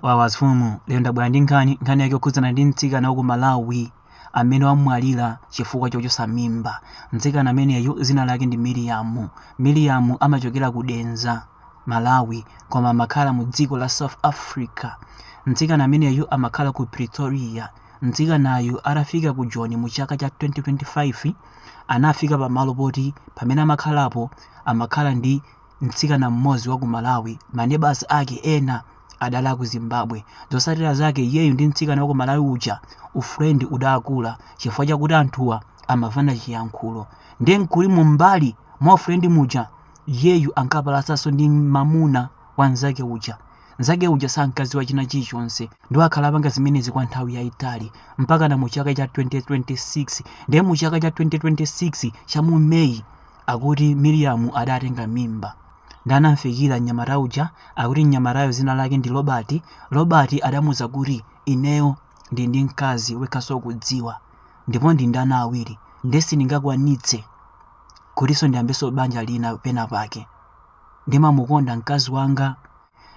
Wawa mfumu, lero ndabwera ndi nkhani, nkhani yake yokhudzana ndi mtsikana wa ku Malawi amene wamwalira chifukwa chochotsa mimba. Mtsikana ameneyu dzina lake ndi Miriam. Miriam amachokera ku Dedza, Malawi, koma amakhala mu dziko la South Africa. Mtsikana ameneyu amakhala ku Pretoria. Mtsikanayu atafika ku Joni mu chaka cha 2025, anafika pamalo poti pamene amakhalapo amakhala ndi mtsikana mmodzi wa ku Malawi, ma neighbours ake ena adali aku Zimbabwe. Zotsatira zake iyeyu ndi mtsikana wa ku Malawi uja u friend udakula chifukwa chakuti anthuwa amamvana chiyankhulo. Ndiye nkuti mumbali mwa u friend muja iyeyu ankapalasanso ndi mamuna wa mnzake uja. Mnzake uja sankadziwa china chilichonse ndipo akhala apanga zimenezi kwa nthawi yaitali mpakana mu chaka cha 2026. Ndiye mu chaka cha 2026 cha mu May Akuti Miriam adatenga mimba. Nde anamfikira mnyamata uja, akuti mnyamatayo dzina lake ndi Robert. Robert adamuuza kuti, Ineyo ndili ndi mkazi wekhanso ukudziwa, ndipo ndili ndi ana awiri, nde sindingakwanitse kutinso ndiyambenso banja lina penapake. Ndimamukonda mkazi wanga.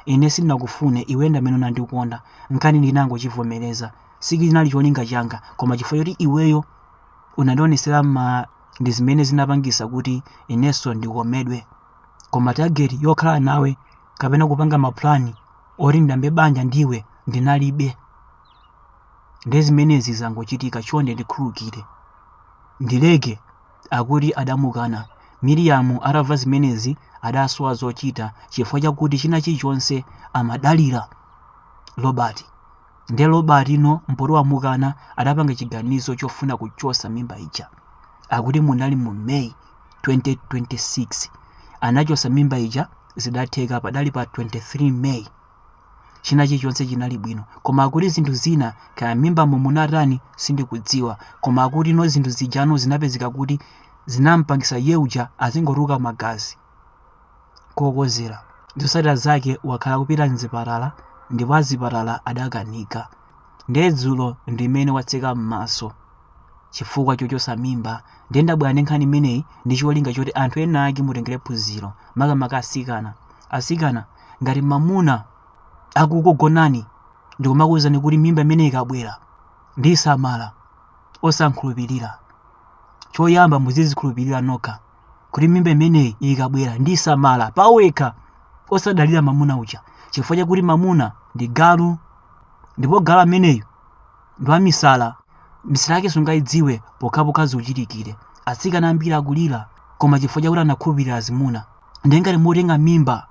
Ine sindinakufune, iwe ndi amene unandikonda. Nkani ndinangochivomereza. Sichinali cholinga changa, koma chifukwa choti iweyo unandionesera ma ndi zimene zinapangisa kuti inenso ndikomedwe. Koma target yokhala nawe kapena kupanga ma plan oti ndiyambe banja ndiwe ndinalibe. Ndiye zimenezi zangochitika, chonde ndikhululukire. Ndileke, akuti adamukana. Miriam atamva zimenezi adasowa zochita chifukwa chakuti china chilichonse amadalira Robert. Ndiye Robert no mpoti wamukana adapanga chiganizo chofuna kuchosa mimba ija. Akuti munali mu May 2026 anachosa mimba ija zidatheka padali pa 23 May. China chilichonse chinali bwino koma akuti zinthu zina kaya m'mimbamo munatani sindikudziwa koma akuti no zinthu zijano zinapezeka kuti zinampangisa iye uja azingotuluka magazi. kokozera. Zotsatira zake wakhala akupita mzipatala ndipo azipatala adakanika. Ndiye dzulo ndimene watseka mmaso chifukwa chochosa mimba. Ndiye ndabwera ndi nkhani imeneyi ndi cholinga choti anthu ena ake mutengere phunziro makamaka atsikana. Atsikana ngati mamuna akukugonani ndikumakuuzani kuti mimba imeneyi ikabwera ndisamala osamkhulupirira. Choyamba muzizikhulupirira nokha. kuti mimba imeneyi ikabwera ndisamala pawekha osadalira mamuna uja chifukwa chakuti mamuna ndi galu ndipo galu ameneyu ndi wamisala misala yake sungayidziwe pokhapokha zikuchitikire atsikana ambiri akulira koma chifukwa chakuti anakhulupirira azimuna ndiye ngati mutenga mimba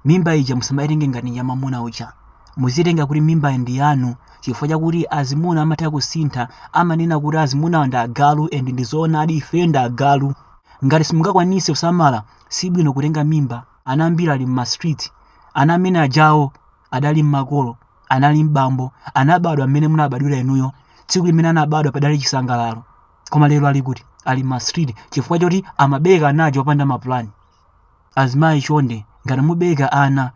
mimba ija musamayitenge ngati ya mamuna uja muzitenga kuti mimba ndi yanu chifukwa chakuti azimuna amatha kusintha amanena kuti azimunawa ndi agalu and ndi zoonadi ife ndi agalu ngati simungakwanise kusamala sibwino kutenga mimba ana ambiri ali mma street ana amene ajawo adali mmakolo anali mbambo anabadwa mmene munabadwira inuyo tsiku limene anabadwa padali chisangalalo koma lero ali kuti ali mma street chifukwa choti amabereka ana aja opanda mapulani Azimayi chonde ngati mubereka ana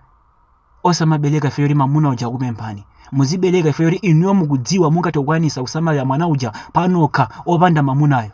osamabereka chifukwa choti mamuna uja akupemphani. Muzibereka chifukwa choti inuyo mukudziwa mungathe kukwanisa kusamalira mwana uja panokha opanda mamunayo.